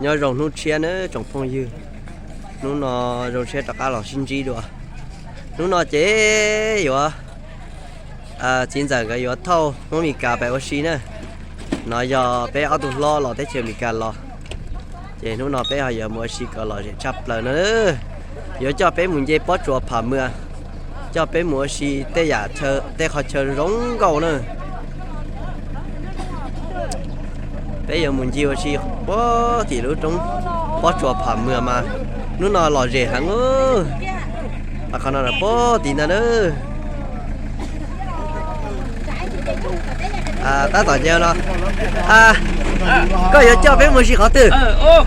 Nyob zoo hnub tshiab nawb tsoom phooj ywg, hnub no zoo siab rov qab los sib ntsib dua. Hnub no ces yuav, txiv ntxawm nkawd yuav thauj Hmoob Mes Kas pem ua si na. No yog peb ob tug hlob los teb chaws Mes Kas los, ces hnub no peb ho yuav mus ua si kom lom zem tshaj plaws na. Yuav coj peb mus nce pob tsuas Pham Mwm, coj peb mus ua si tej yam, tej qhov chaw zoo nkauj na. Peb yuav mus ncig ua si puag tim lub roob pob tsuas Pham Mwm mas hnub no lom zem heev. Qhov no puag tim ntag na. Tab tom nce no, koj yuav coj peb mus ua si qhov twg?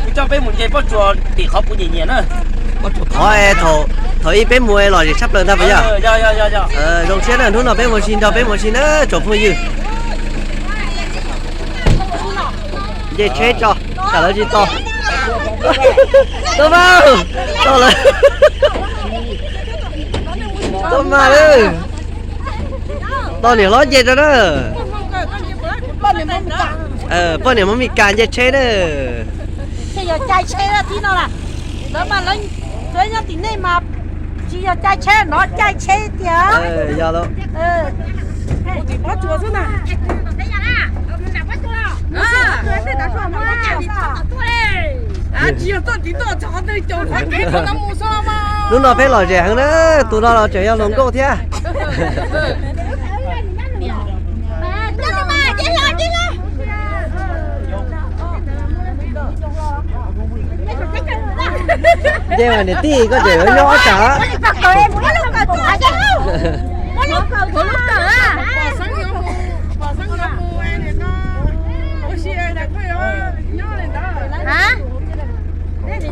Kuv coj peb mus nce pob tsuas tim qhov kuv nyiam nyiam na. Qhov thaum ub peb mus lom zem tshaj plaws ntag puas yog? Zoo siab na, hnub no peb mus ua si, nrog peb mus ua si na tsoom phooj ywg. Nce tsheb tso, tsam lawv tsis tos. Tau mas, tau lawm. Tau mas lawm. Tos niam hlob nce tso na. Poj niam Hmoob Mes Kas nce tsheb na. Tsis yog cai tsheb tib no lawm. Lawv mas lawv nyob tim nej mas tsis yog cai tsheb, no cai tsheb tiag. Yog lawm. Hnub no peb lom zem heev na, tus no los tseem yog hluas nkauj thiab. Nce mas niam tij, koj tseem yuav nyob ob sab.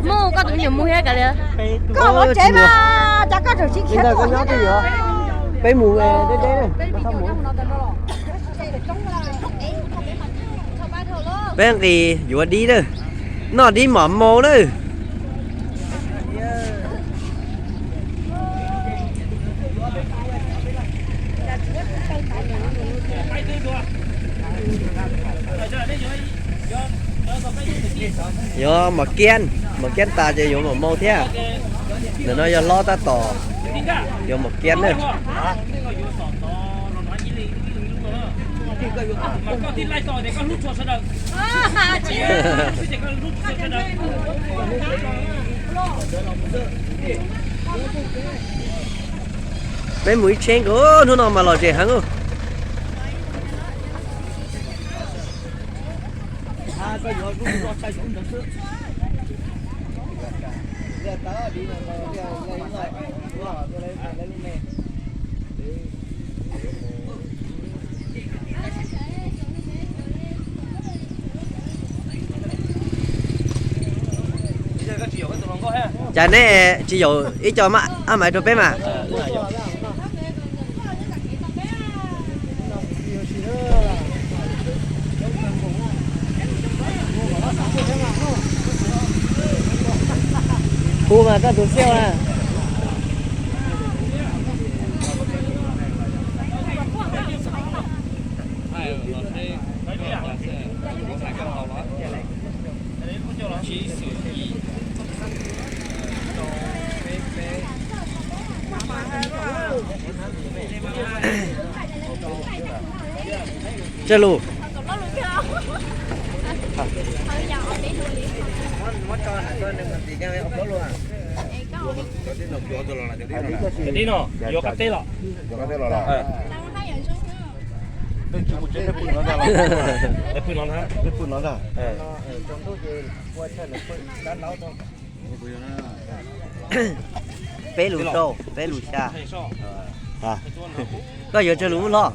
Mus koj tus me nyuam mus thiab kav liam. Koj ua tsev mas cas koj tseem tsis khiav tuaj. Peb mus deb deb. Peb nqis yuav dib na, noj dib mom mou na. Yuav mom kiab, mom kiab tas ces yuav mom mou thiab. Ntawm no yog hlob tab tom yuav mom kiab na. Peb mus ib tsheb nkaus, hnub no mas lom zem heev. Cas neb tsis yaum ib co ab maiv rau peb mas? Hu mas koj tus xiab na. Tsawg lus? Cov tib no yuav qab teb los? Peb lus rau, peb lus xya. Koj yuav tsawg lus hlob?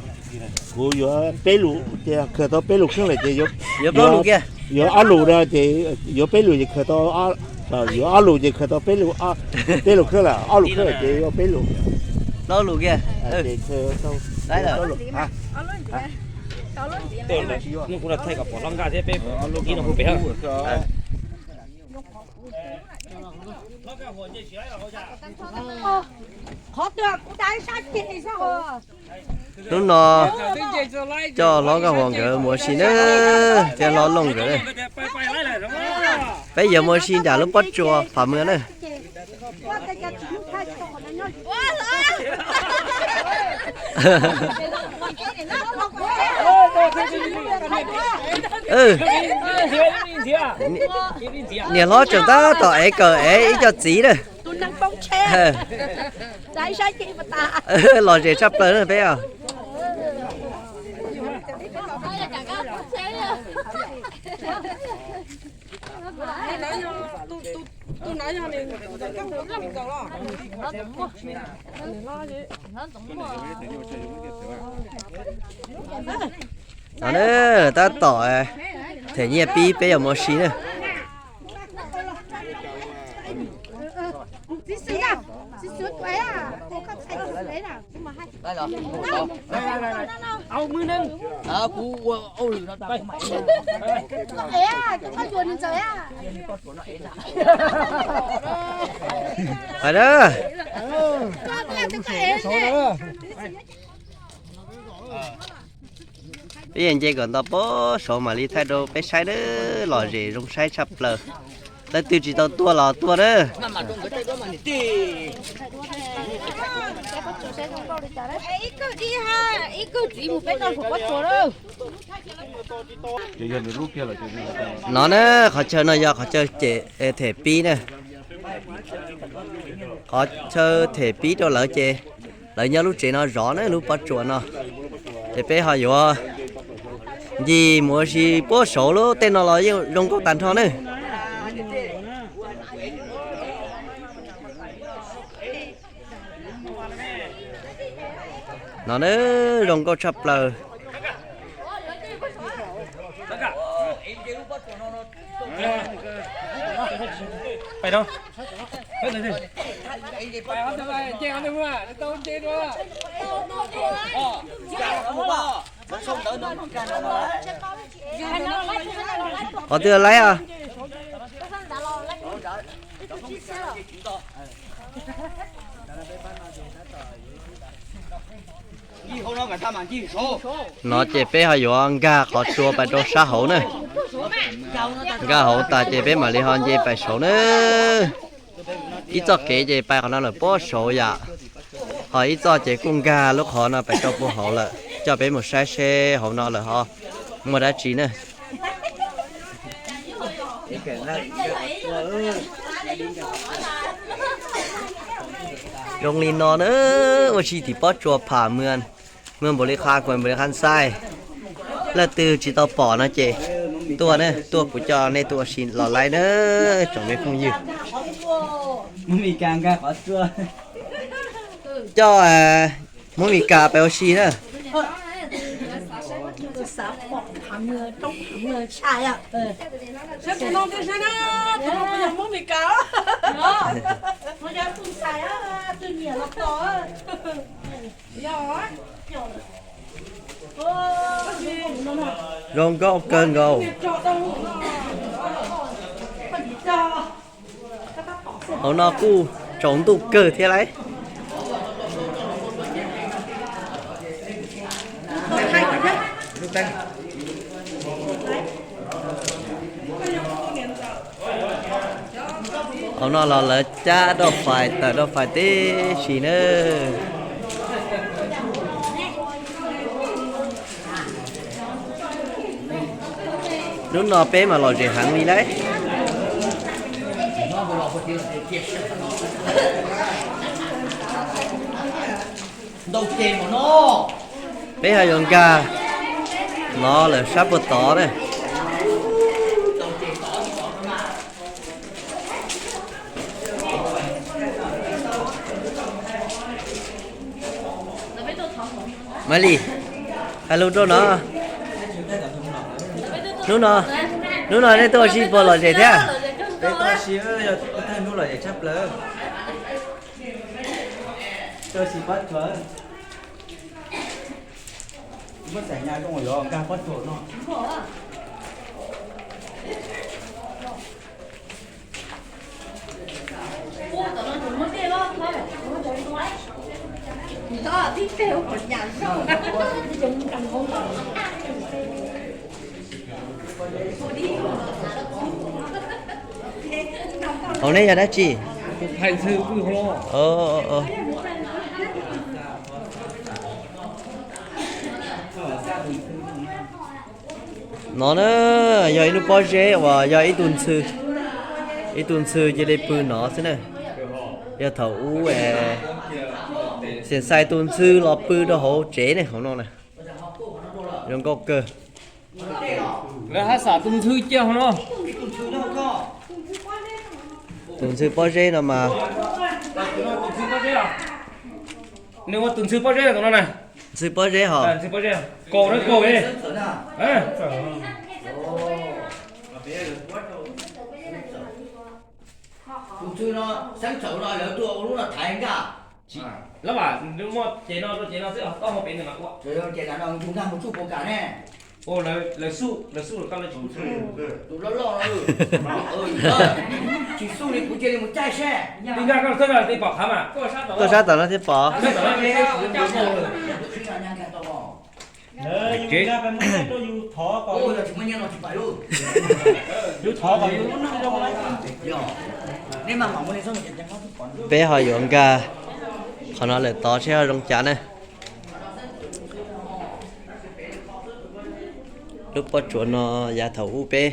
Kuv yuav peb lus, ces khaws tau peb lus kheej lawm ces yuav plaub lus kiag. Yuav ob lus no ces yuav peb lus ces khaws tau, yuav ob lus ces khaws tau peb lus, peb lus kheej lawm, ob lus kheej lawm ces yuav peb lus. Plaub lus kiag. Kuv thaij kom pom hlob nkaj thiab peb ib no hu pem. Qhov twg kuv da ib sab ceg xwb os. Hnub no coj hlob Nkauj Huas nkawd mus ua si na, thiab hlob Looj nkawd. Peb yuav mus ua si nram lub pob tsuas Pham Mws na. Niam hlob tseem tab tom ev kawm ev ib co txiv na. Lom zem tshaj plaws na peb os. No na, tab tom them nyiaj pib peb yuav mus ua si na. Pais na. Peb yeej nce kom nto pob saud mam li thaij rau peb saib na, lom zem zoo saib tshaj plaws. Leej twg tsis tau tuaj los tuaj na. No na, qhov chaw no yog qhov chaw them pib na. Qhov chaw them pib rau lawv ces lawv nyob lub tsev no zov na, lub pob tsuas no. Ces peb ho yuav ncig mus ua si puag saud lub tej no los yeej zoo nkauj tag nrho na. No na, zoo nkauj tshaj plaws. Qhov twg laib os? No ces peb ho yuav nkag qhov tsua pais rau sab hauv na. Nkag hauv tas ces peb mam li ho nce pais saud na. Ib txoj kev ces pais qhov no lawm puag saud yom. Ho ib txoj ces kuj nkag lub qhov no pais rau puag hauv lawm. Coj peb mus saib seb hauv no lawm ho muaj dab tsi na. Zoo li no na, ua si tim pob tsuas Pham Mws, Mws Npaum Li Qha, kuam Npaum Li Qha Xais. Leej twg tsis tau pom no ces tuaj na, tuaj kuv coj nej tuaj ua si los laib na, tsoom me phooj ywg. Coj Hmoob Mes Kas pais ua si na. Zoo nkauj kawg nkaus. Hauv no kuj tsaus ntuj kawg thiab lauj. Hauv no los lawv cab rauj fais, tawm rauj fais tib si na. Hnub no peb mas lom zem heev li lauj. Peb ho yuav nkag no lawm sab puag tod na. Maiv Lis, hais lus rau no. Hnub no, hnub no nej tuaj ua si puas lom zem thiab? Peb tuaj ua si, yog hnub lom zem tshaj plaws. Tuaj ua si pob tsuas. Muab txais nyas zoo yuav nkag pob tsuas no. Hauv nej yog dab tsi? No na, yog ib lub pob zeb uas yog ib tug ntxhw, ib tug ntxhw cia li pw no xwb na. Yog thaum ub xiam xais tus ntxhw los pw rau hauv tsev ne, hauv no na. Zoo nkauj kawg. Lawv haj xam tus ntxhw cia hauv no. Tus ntxhw pob zeb no mas. Nws ua tus ntxhw pob zeb tus no na. Ntxhw pob zeb hos. Kaum na kaum. Tus ntxhw no xeeb txawm no lawv tuaj ua lub no thaiv nkaj. Lawv vam muaj ces no rau ces no xwb, koj hau pem ntawd mas ua. Ces no yus nkag mus tsuj puas kam ne. Lawv xub, lawv xub los koj lawv tsis xub. Tus loj loj no. Tsis xub li kuv cia li mus caij seb. Tij nkag koj txog no tij pom qhav mas. Tuaj sab tom no thiaj pom. Peb ho yuav nkag qhov no lawm tod seb ho zoo cas na. Lub pob tsuas no yav thaum ub peb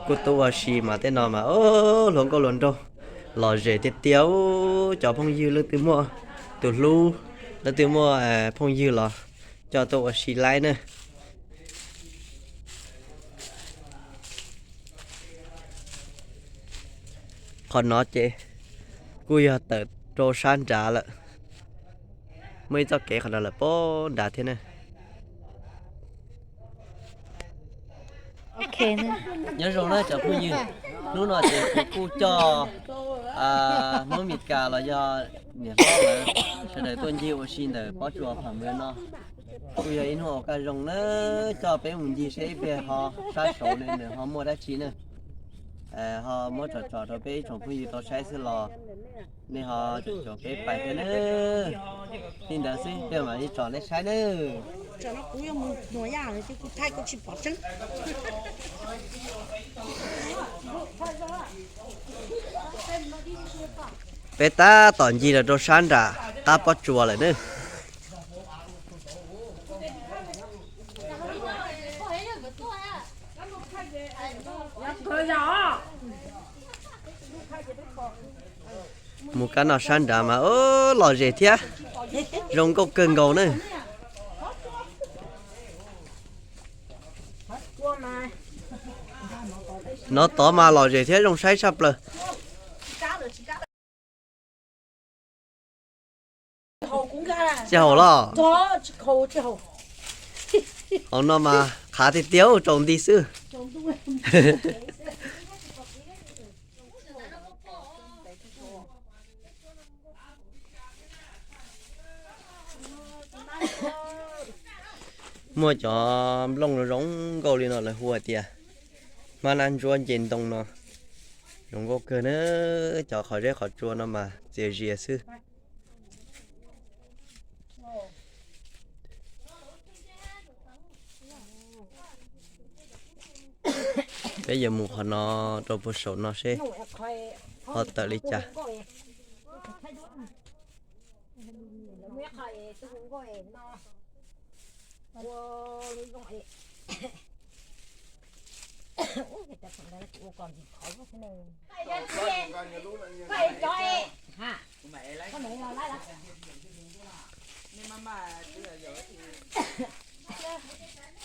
kuj tuaj ua si mas tej no mas hluas nkauj hluas nraug lom zem tiag tiag. Cov phooj ywg leej twg muaj tus hlub, leej twg muaj phooj ywg los coj tuaj ua si laib na. Qhov no ces kuj yog tawm rau sab nrad lawm. Muaj ib txoj kev qhov no lawm pab nrad thiab na. Nyob zoo na cov phooj ywg, hnub no ces kuv kuj coj Hmoob Mes Kas los yog niam hlob lawv sawv daws tuaj ncig ua si ntawm pob tsuas pham mws no. Kuj yog ib hnub ua kaj zoo na, coj peb mus ncig seb ib pliag ho sab saud ne nws ho muaj dab tsi na. Ho muab tsom tsom rau peb ib tsoom phooj ywg tau saib xwb los nej ho tsom peb pais thiab na. Li ntawd xwb, ib pliag mam li tsom nej saib na. Peb tab tom ncig los rau sab nram qab pob tsuas lawm na. Mus kab no sab nrad mas lom zem thiab zoo nkauj kawg nkaus na. Nov tod mas lom zem thiab zoo saib tshaj plaws. Tsis haum los? Hauv no mas qhav tiag tiag, tsaus nti xwb. Muaj cov nplooj zoo nkauj li no lawv hu tias hmab nab ntsuab nce ntoo no. Zoo nkauj kawg na, cov qhov zeb qhov tsua no mas txias zias xwb. Peb yuav mus qhov no rau puag saum no seb ho tawm li cas.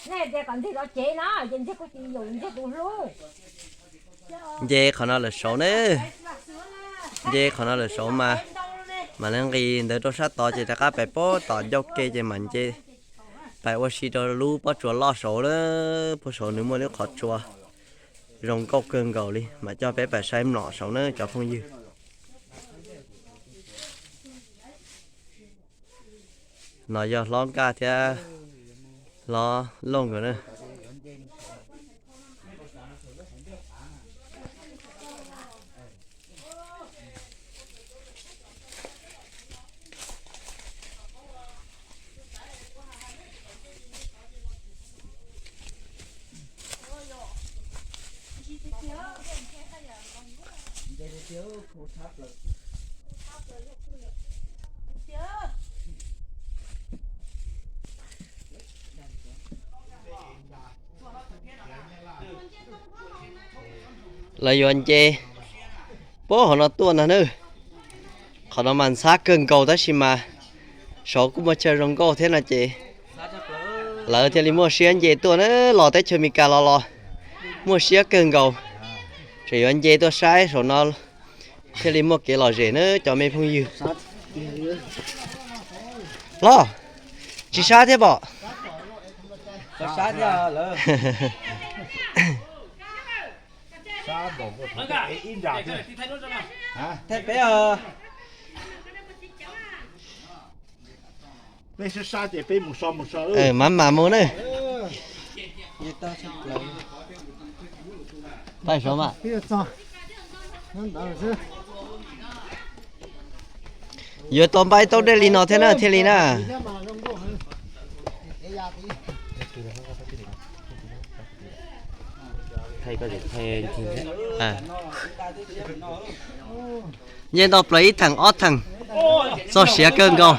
Nej tias kom nteg zov cev no ces nteg kuj tsis yaum nteg tus hlub. Nce qhov no lawm saud ne, nce qhov no lawm saud mas, mam li nqis ntawd rau sab tod ces rov qab pais pab tom ncauj ke ces mam nce pais ua si rau lub pob tsuas loj saud na. Puag saud nws muaj lub qhov tsua zoo nkauj kawg nkaus li, mam coj peb pais saib mlom saud na cov phooj ywg. No yog hlob Nkaj thiab hlob Looj nkawd na. Lawv yuav nce puag hauv no tuaj ntag nawb. Qhov no mas ntxhab kawg nkaus tab sis mas saud kuj muaj chaw zoo nkauj thiab no ces lawv thiaj li muaj siab nce tuaj na. Los teb chaws Amelikas los los muaj siab kawg nkaus, tseem yuav nce tuaj saib saum no thiaj li muaj kev lom zem na cov me phooj ywg. Los, tsis sab thiab pom. Mab mam mus na. Yuav tau npaj ib taub dej li no thiab na thiaj li na. Nce nto plaws ib theem ob theem, txog siav kawg nkaus.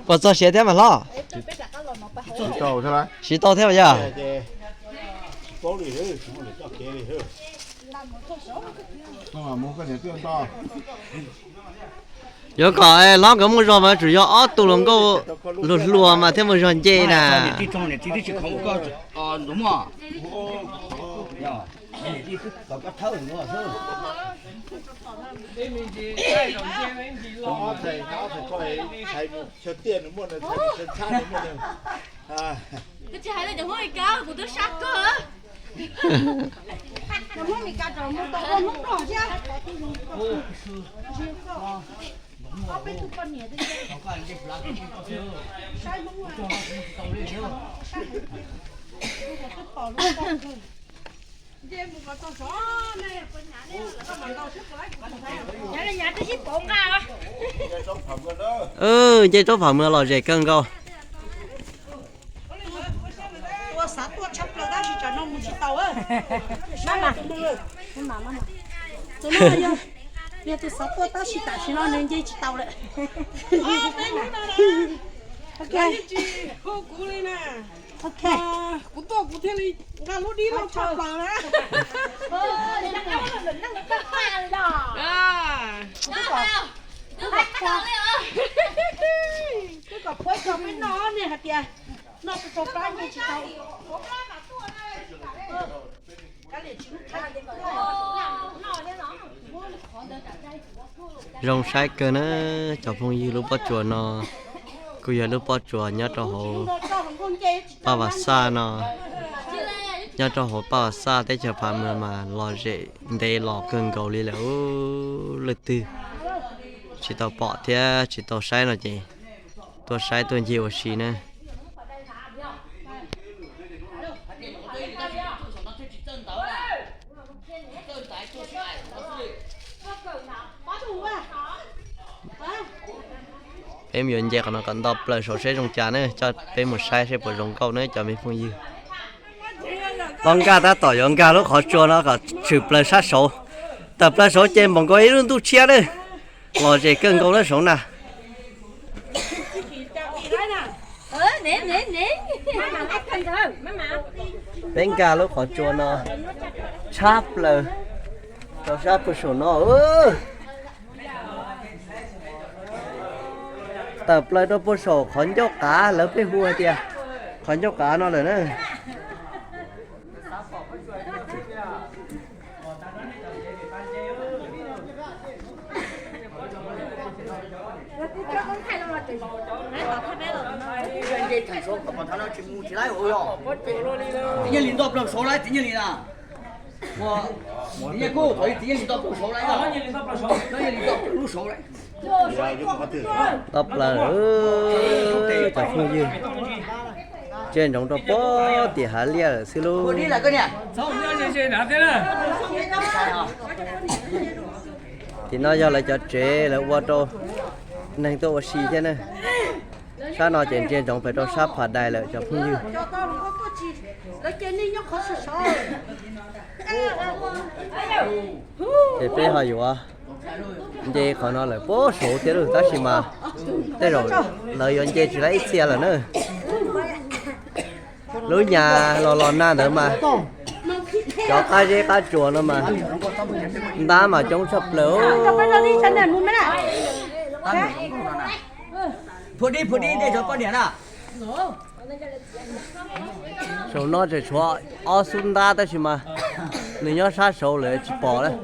Puas txog siav thiab mas hlob? Siv tau thiab mas yog. Yuav kom hlob nkawd muaj zog mas tsuas yog ob tug hluas nkauj hluas hluas mas thiaj muaj zog nce na. Koj tsis hais li cov Hmoob Meskas, kuv twb sab kawg. Cov Hmoob Meskas tseem mus tau koj hnub no thiab. Ob peb tug poj niam twb saib Hmoob, saib Hmoob twb pom lub koj kawg. Nce mus kom txog saud, nyav twb sib pauv nqa. Nce roob Pham Mwag los zem kawg nkaus. Tus xav tuaj tshaj plaws tab sis tsam no mus tsis tau. Tus no yog tus xav tuaj tab sis tam sim no nws nce tsis tau lawm. Ok. Kuv tuaj kuv thiaj li nqa lub dib no tshaj plaws na. Twb kom peb cov peb noj niag hais tias noj tau plab nce tsis tau. Zoo saib kawg na, cov phooj ywg, lub pob tsuas no kuj yog lub pob tsuas nyob rau hauv Paj Vas Xaj no, nyob rau hauv Paj Vas Xaj teb chaws Pham Mwag mas los zem ntev los kawg nkaus li lawm. Leej twg tsis tau pom thiab tsis tau saib no ces tuaj saib tuaj ncig ua si na. Peb mus yuav nce qhov no kom nto plaws saud seb zoo cas ne, coj peb mus saib seb puas zoo nkauj ne cov me phooj ywg. Los nkag tab tom yuav nkag lub qhov tsua no kom tshwm plaws sab saud. Tawm plaws saud ces npaum nkaus ib lub ntuj tshiab ne. Los zem kawg nkaus na saud na. Peb nkag lub qhov tsua no tshab plaws rau sab puag saum no. Tawm plaws rau puag saum qhov ncauj qav, lawv pheej hu hais tias qhov ncauj qav no lawm na. Txiv Nyiaj Lis nto plaws saud lawm, Txiv Nyiaj Lis na. Txiv Nyiaj Kub, txiv Nyiaj Lis nto plaws saud lawm, nto plaws lub saud lawm. Nto plaws, cov phooj ywg. Ntsia ntsoov rau pem tim hav liaj lawm xwb lauj. Tim no yog lawv cov tsev lawv ua rau neeg tuaj ua si thiab na. Sab no ces ntsia ntsoov pem rau sab Phas Dais lawm cov phooj ywg. Ces peb ho yuav nce qhov no lawm puag saud thiab lauj, tab sis mas tej zaum lawv yuav nce tsis tau ib txhia lawm na. Lub nyas los los nag ntawd mas cov qab zeb qab tsuas no mas ntab mas coob tshaj plaws. Saum no tseem tshuav ob xub ntab tab sis mas nws nyob sab saud lawm tsis pom lawm.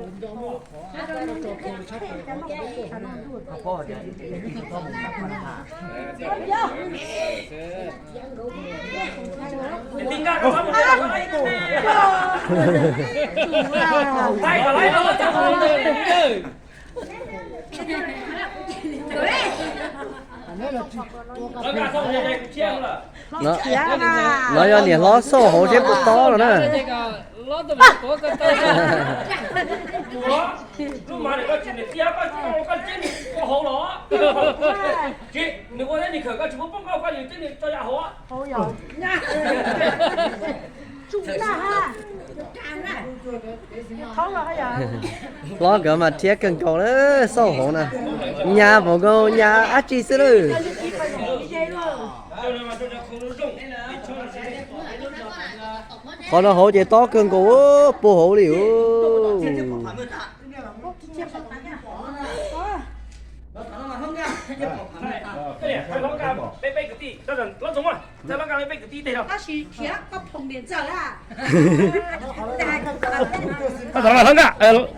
No yog niam hlob xauj hauv seb puas tob no na. Hlob nkawd mas thiab kawg nkaus lawm xauj hauv na. Nyas npaum nkaus nyas dab tsi xwb lawm. Qhov no hauv ces tob kawg nkaus puag hauv li.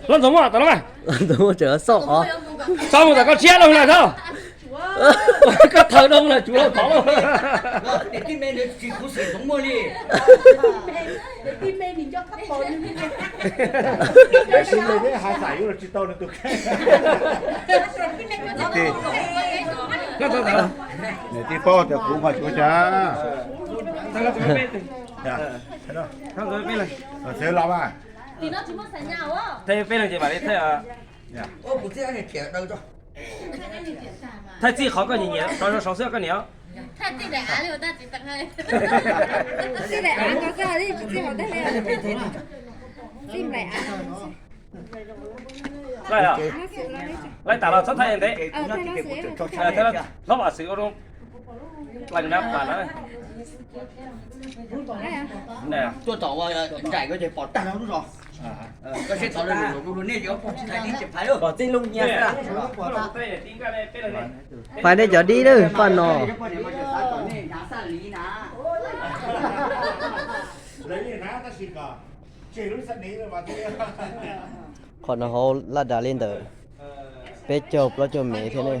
Hlob Ntxoov Muaj, tau los mas. Hlob Ntxoov Muaj, txhob mus tom koj tshiab lawm na, txhob. Koj thaw doo lawm, tsuv lauj tod lauj. Niam tij paub tias kuv mas tsuav cas. Txhawb los mas. Thaij txij qhov koj nyiam nyiam rau saud xwb koj niam. Laij tas los txhob thaij ntev. Hlob Vam Xwm ua rau plaws nrab pas na. Tuaj tom ua nraim ko ces pom tag lub zos. Koj seb tod lawm lus lus nej yuav pom tsis thaij tib tsis phais lawm. Pom txij lub nyias xwb. Phais nej cov dib lawm paj no. Qhov no hauv laj das li ntawm peb caug plaub caug mev thiab ne.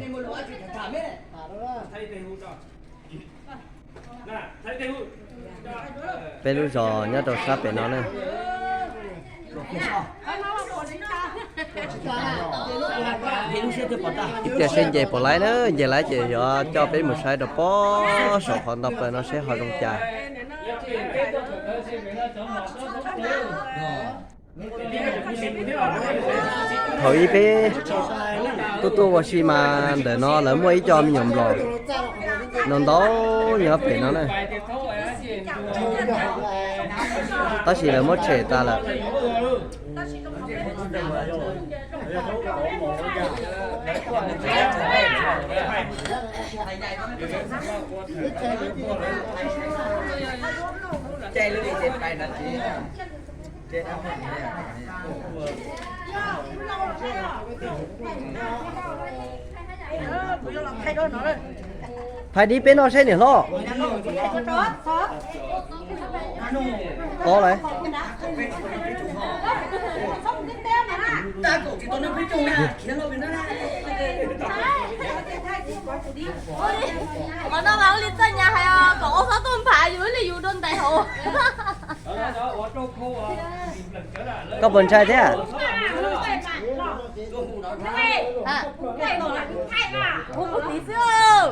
Peb lub zos nyob rau sab pem no ne. Ib pliag seb nce puas laib na, nce laib ces yuav coj peb mus saib rau pob saum qhov ntau plaws no seb ho zoo cas. Thaum ub peb tuaj tuaj ua si mas ntawm no lawv muaj ib co me nyuam nplog no ntau nyob pem no na, tab sis lawv muab tshem tas lawm. Phais dib peb noj seb niam hlob. Tod lawm. Qhov no mas ua li txawj nyas hais os, kom ua xob tuaj nphav yus ib li yus dua ntais hauv. Koj puas ntshai thiab? Ua kuv tiv xwb.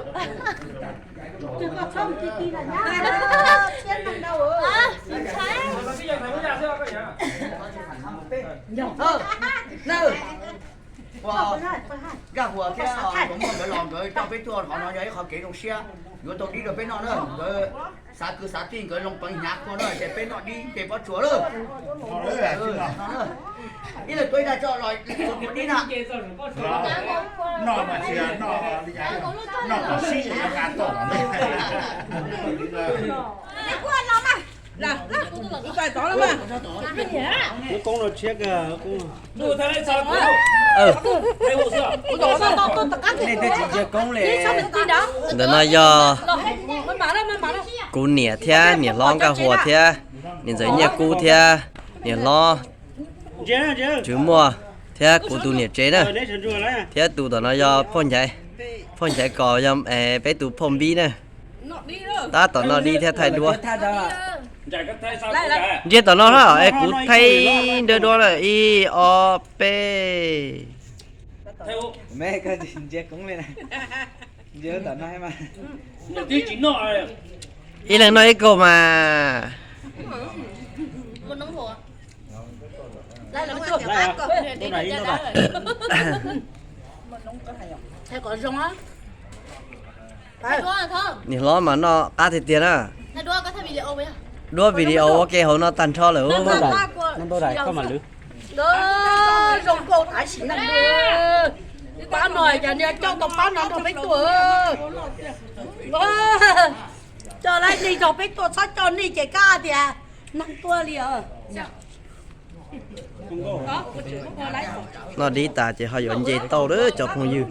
Nkaj Huas thiab Tuam Muaj nkawd los nkawd coj peb tuaj qhov no yog ib qho kev zoo siab yuav tau dib rau peb noj na. Nkawd xav kwv xav tij nkawd zoo peev hnyav kua na ces peb noj dib ces pob tsuas lawm. Ib leeg tuav ib dag tso los tua dib na. Noj mas tsis noj, noj kom sib es yuav nqa tuaj los ne. Lub koob no tshiab kawg. Nej twb tsis ntsia koob li. Ntawm no yog kuv niam thiab niam hlob Nkaj Huas thiab niam ntxawm Nyiaj Kub thiab niam hlob Tswv Muaj thiab kuv tus niam tsev na, thiab tus tom no yog phauj Nchaiv, phauj Nchaiv Kos yog peb tus phauj Npib na. Tab tom noj dib thiab thaij duab. Ntsia tom no na, es kuv thaij nrawv duab lawm ib ob peb. Ib leeg noj ib kaug mas. Niam hlob mas noj qab tiag tiag na. Duab video ua ke hauv no tag nrho lawm. Zoo nkauj tab sis neej. Pab no cas niag coj tau pab no nrog peb tuaj. Coj laib nej nrog peb tuaj, txhob coj nej ces kab tias neeg tuaj li os. Noj dib tas ces ho yuav nce tauj lawm cov phooj ywg.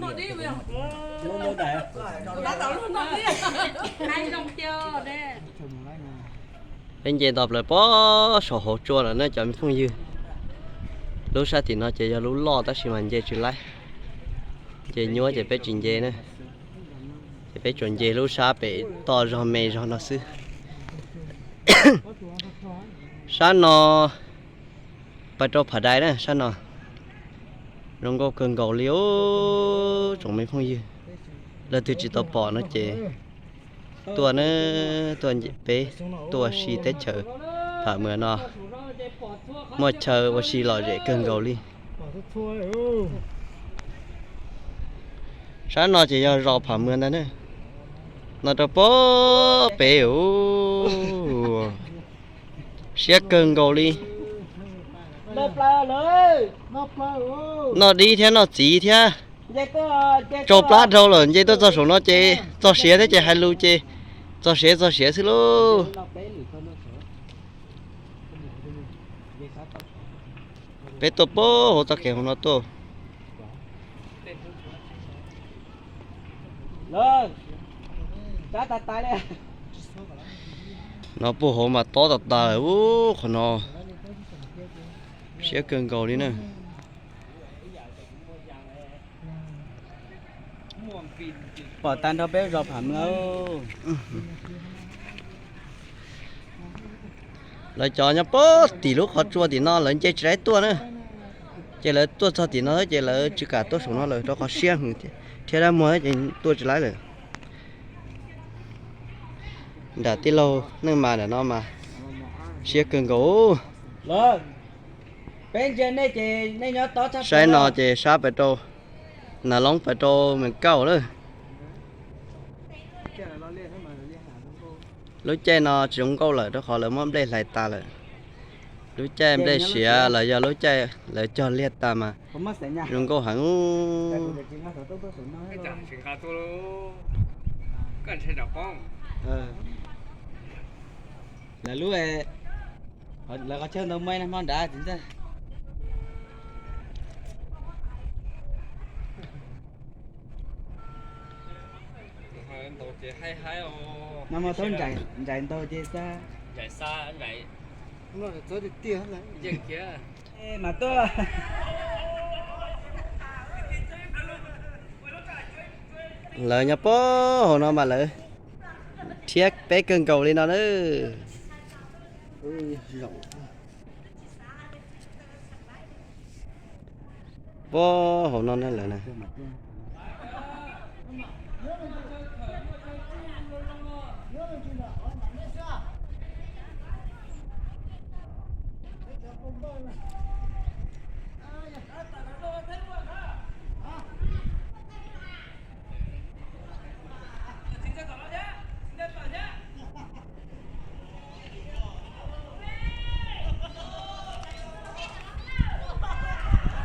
Peb nce tau plaws pob saum hauv tsua lawm na cov me phooj ywg. Lub sab tim no ces yog lub loj tab sis mas nce tsis laib. Nce nyuaj ces peb tsis nce na. Ces peb tsuas nce lub sab pem toj zog me zog no xwb. Sab no pas rau Pham Dais na, sab no zoo nkauj kawg nkaus li os tsoom me phooj ywg. Leej twg tsis tau pom no ces tuaj na, tuaj peb tuaj ua si teb chaws Pham Mwm no, muaj chaw ua si lom zem kawg nkaus li. Sab no ces yog zos Pham Mwm ntag na. No rau pob pem, siab kawg nkaus li. Noj dib thiab noj txiv thiab. Tsau plab dhau lawm, nce tuaj txog saum no ces txog siav thiab ces hais lus ces txog siav txog siav xwb lauj. Peb tuaj pab hauv txoj kev hauv no tuaj. No puag hauv mas tob tas tas, ub, qhov no siab kawg nkaus li na. Pom tag nrho peb zos Pham Mwm. Lawv cov nyob puag tim lub qhov tsua tim no lawv nce tsis laib tuaj na. Ces lawv tuaj txog tim no ces lawv tsis kam tuaj saum no lawm rau qhov siab heev thiab dab muag ces tuaj tsis laib lawm. Nram tij laug Neej Mas nram no mas siab kawg nkaus. Saib no ces sab pem rau Nas Loob pem rau Mes Kauj lawm. Lub caij no tsis zoo nkauj lawm rau qhov lawv muab nplej hlais tas lawm. Lub caij nplej siav los yog lub caij lawv cog liag tas mas zoo nkauj heev. Lawv lub, lawv qhov chaw ntau muaj ib hmo nrad txiv ntxawg. No mas tau ntsais ntaug ces xa. Mas tuaj. Lawv nyob puag hauv no mas lawv rhiab peb kawg nkaus li no na. Puag hauv no na lawv na.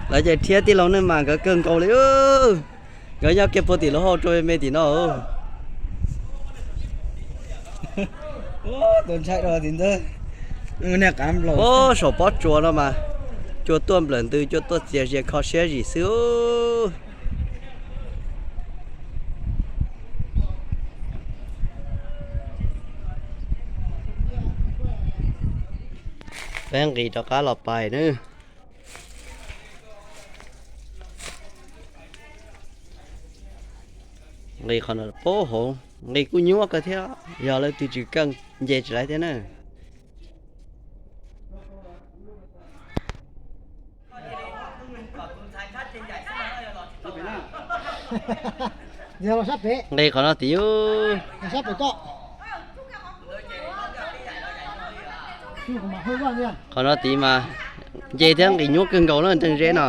Lawv ces rhiab tij laug Neej Mas nkawd kawg nkaus li. Nkawd nyob kiag puag tim lub hauv rau me tim no. Ub, saum pob tsuas no mas cua tuaj nplawm ntws, cua tuaj txias zias kho siab zim xwb. Peb nqis rov qab los pais nawb. Nqis qhov no puag hauv, nqis kuj nyuaj kawg thiab, yog leej twg tsis keej nce tsis laib thiab na. Nqis qhov no tid. Qhov no tid mas nce thiab nqis nyuaj kawg nkaus na, nreeg zeb no.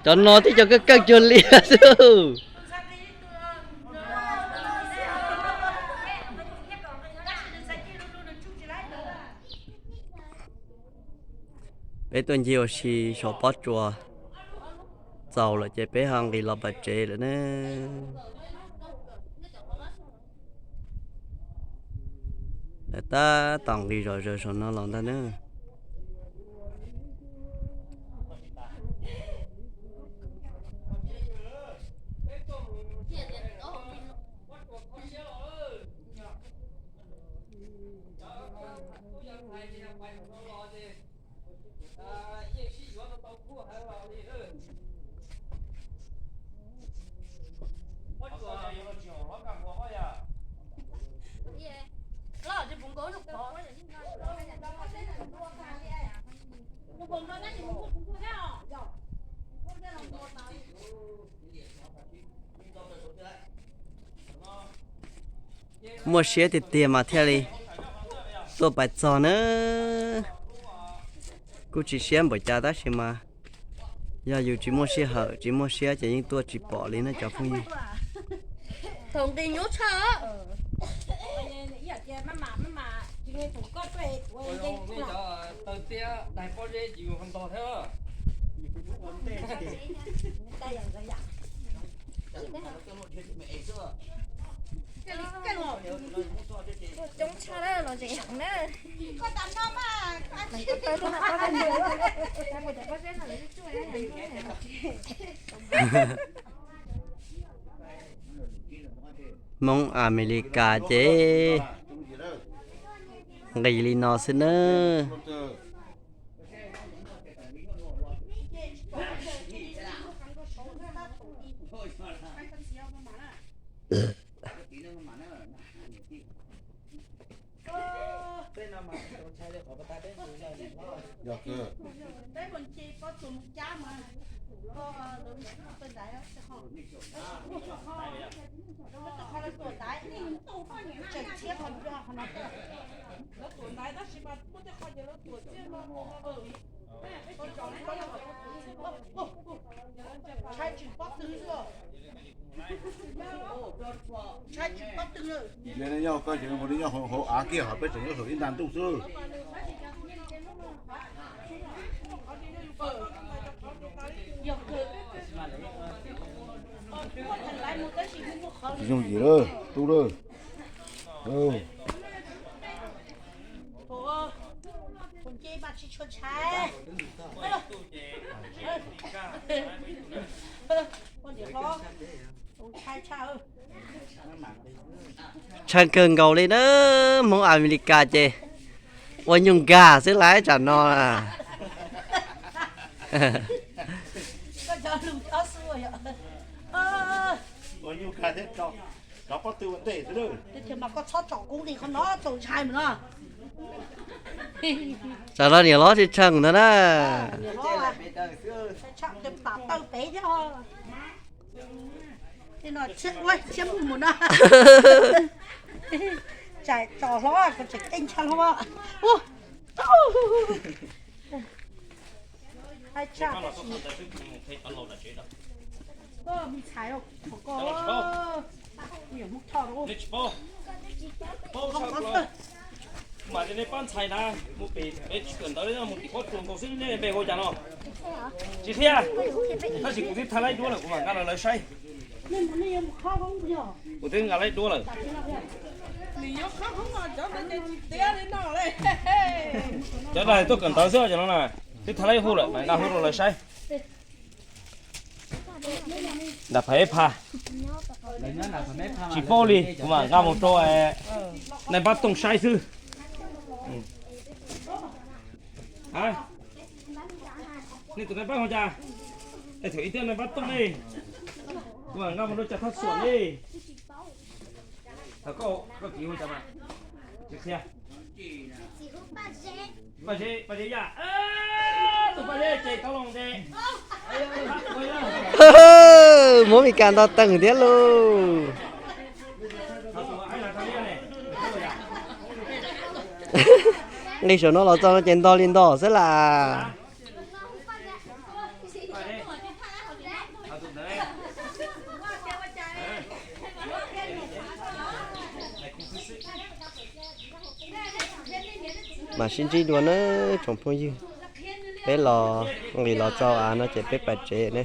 Cov no twb cov kawg kawg cuag liaj xwb. Peb tuaj ncig ua si saum pob tsuas txaus lawm ces peb ho nqis los pais tsev lawm ne. Lawv tab tom nqis zom zaws saum no los ntag na. Muaj siab tiag tiag mas thiaj li tuaj pais txog na. Kuj tsis siab npaum cas tab sis mas yog yus tsis muaj sij hawm tsis muaj siab ces yeej tuaj tsis pom li na cov phooj ywg. Thaum nqis nyuaj tshaj. Coob tshaj na, los tseem heev na. Hmoob Amelikas ces nqis li no xwb nawb. Yog koj ces mus li nyob hauv av kiag, ho peb tseem nyob saum ib nta ntuj xwb. Tsis yooj yim lawm tub lawm. Tshaw kawg nkaus li na, Hmoob Amelikas ces ua nyuj nkag xwb laiv tsam no. Tsam no niam hlob tsis tsheej ntag na. Mas nej pab ntxhais na, mus pem peb tsis kawm ntawv li, mus tim pob tsuas nkaus xwb, nej npe hu cas no? Tsis qhia. Tab sis kuv twb thaij laib duab lawm, kuv mam nqa los lawv saib. Kuv twb nqa laib duab lawm. Cov daim tuaj kawm ntawv xwb cov no na, twb thaij laib hu lawm, mam nqa hu rau lawv saib. Nram Phav Eb Pha. Tsis paub li, kuv mam nqa mus rau nais npab tooj saib xwb. Nej tus nais npab hu cas? Es thaum ib tiag nais npab tooj ne, kuv mam nqa mus rau Cam Thaj Xuam ne. Thaum koj, koj txiv hu cas mas? Tsis qhia. Paj Zeb, Paj Zeb yam, tus Paj Zeb ces tau los ntes. Muab Mes Kas nto teeg thiab lauj. Nqis saum no los txog no ces nto li nto xwb las. Mam sib ntsib dua na tsoom phooj ywg. Peb los nqis los txog av no ces peb pais tsev ne.